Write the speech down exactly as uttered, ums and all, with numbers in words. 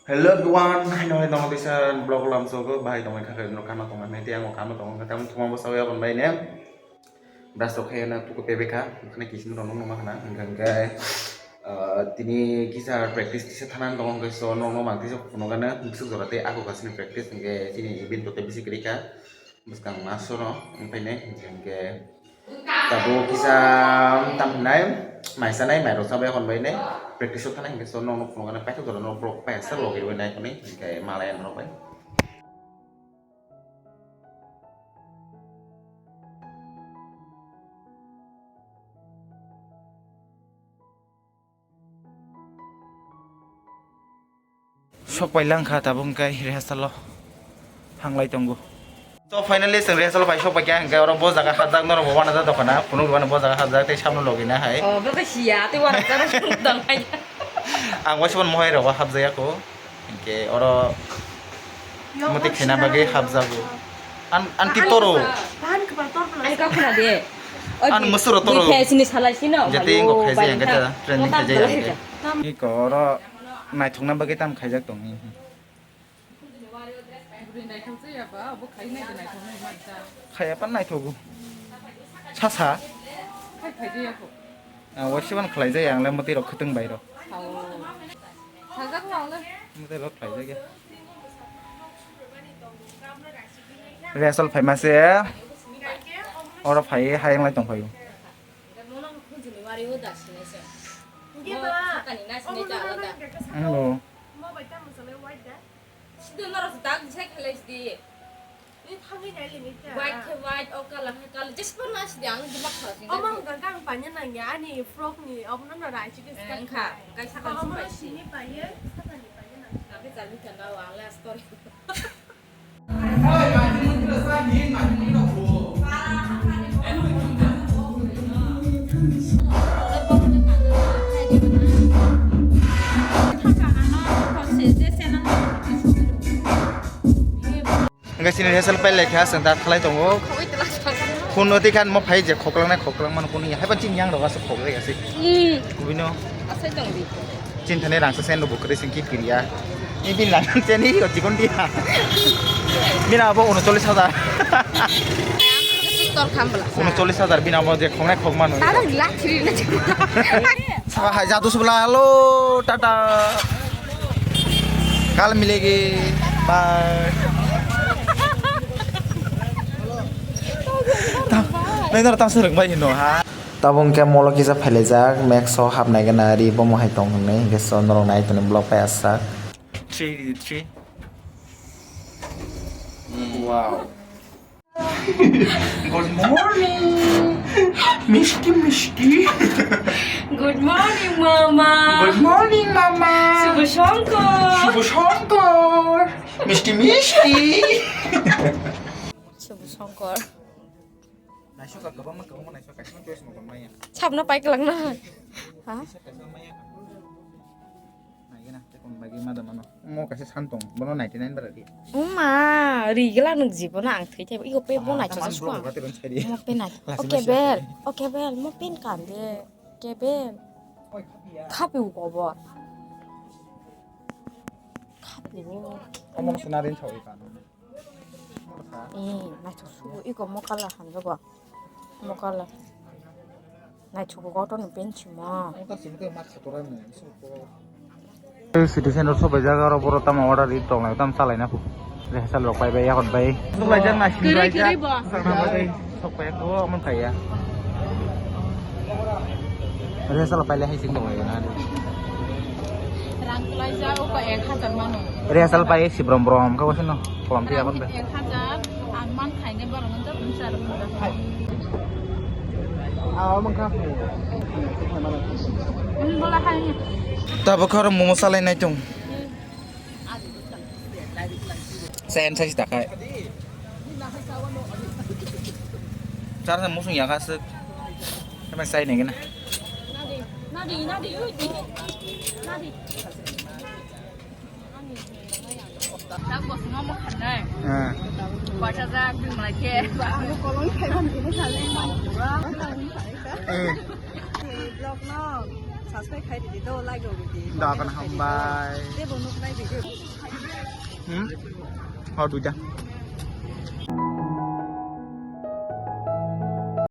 Hello everyone, haino hai tongo teisa vlog lamsogo, bahai tongwi kha khe norok kama tongmani, tei ang kama tongo, tamo thuma bwsao yabon bai ne. Brush rok khe na tuku pebe kha, khana kiching rok nukma khana, hwnkhe, hwnkhe, ah, tini kisa practice kisa thanani tongo, hwnkhe so norok no mang teisa phunukgana, bwswk jora tei ako kasini practice, hwnkhe chini event to tei bisi kwrwi kha, bwskang masono, hwnkhe ne, hwnkhe, hwnkhe, Tabuk kisa tam hinai, mai sanai, mai rok sabai hwn bai nai, practice o thanai hwnkhe so nokno phunukgana paithak jora no borok paisa logi rwui nai hwnwi hwnkhe malai norok bai. Sok pai lang kha tabuk hwnkhe rehearsal o hanglai tongo. To finally chwng rehearsal pai sok pai kha hwnkhe oro bo jaga hapjak norok bo uanajak dokhana phunuk rwmani bo jaga hapjak tei samno logi na hai. Oh, bo khe siya tei uanajak rok tong hai. Ang waisa mohai rogo hapjaya kho hwnkhe oro mati khena bagwi hapjago. An, an tip toro. Bahan kepala tor pala. Ai ka khna de. An musuro toro. Khe sini salai sino. Jete ingo khaijak yang kata training khaijak yang. Iko oro naithokna bagwi tam khaijak tong. Khaya pan naithogo. Sasa. Waisa ban khlai jaya ang le mwtwi rok khwtwng bai rok. Mwtwi rok khlai jaya. Rehearsal phaima se oro phai hayung lai tong phaio. Ano. White khe white, o color khe color, jesper na sidi ang dimak khara sini. Omo hwnkha khe ang paina nangya ani frock ni, omo no rai chikis. Engkha, kaisa kaisa sini paye, sakani paina nangya. Ang khe jani kana ang le astor. Hwnkhe chini rehearsal pailai kha, chwng ta khlai tongo. Phone no tikhan mo phai je khoklang nai khoklang mano kunu ya. Haiba chini yang rok aswk khok lai aswk. Hmm. Kubino. Asai tong di. Chinthani rangsa sen rok bukhari sing ki kiriya. Ni bin lang cheni yo chikon dia. Bina abo unochollis hajar. Tor kham bla. Unochollis hajar bina abo je khoknai khok mano. Tara la thiri na. Saka hai jadu subla, hello, tata. Kal milegi. Bye. Ta, nai dara ta sereng bai hino ha. Tabuk hwnkhe molo kisa phailaijak, Max o hapnai gana ri bomo hai tong hwnwi, hwnkhe so norok nai tongni vlog pai aswk. Three, three. Wow. Good morning. Mishti, mishti. Good morning, mama. Good morning, mama. Shubho Shankar. Shubho Shankar. Mishti, mishti. Shubho Shankar. Naisok ka kwbangma, kwbangma naisok, kaisa choice mo tong maya. Sabna pai kwlangna. Ha? Kaisa, kaisa maya. Naigena, tei kon bagwi ma da mano. Mo kaisa san tong, bono ninety nine bara di. Uma, ri gela nwk jibono ang thwi thai. Iko pe bo naisok sa suka. Mo pe nai. Oke bel, oke bel, mo pen kan de. Ke bel. Khapi u kobo. Khapi u. Omo suna rin thawi kan. Eh, naithok sugo, iko mo colour hamjago. Mo colour. Naithok bo kotor ni pant simo. City center sobai jaga oro borok tamo order ri tong lai tam chalai na. Rehearsal rok pai bai yakot bai. Kwrwi, kwrwi bo. Sok pai ko mon kaya. Rehearsal pai le hai sing tong lai na. Rang kwlaijak, o ko ek hajar mano. Rehearsal pai si brom brom, kabo sino, kolom tiya kon be. Ek hajar, ang man khaine baro ngan jab nsa rok nang. Aw, mang kha. Ini bola hai. Tabuk oro momo salai nai tong. Sen sai takai. Char sa musung ya kasuk. Kami sai nengena. Nadi, nadi, nadi, nadi. Dak bosong mo khanai. Ah. Bacha jak bing malai ke. Ba anu kolong khai ban ini kale. Eh. Blog no. Subscribe khai ridi do, like rok ridi, doakan comment khai ridi. Hambai. Tebo nuk nai video. Hmm? Oh, duita.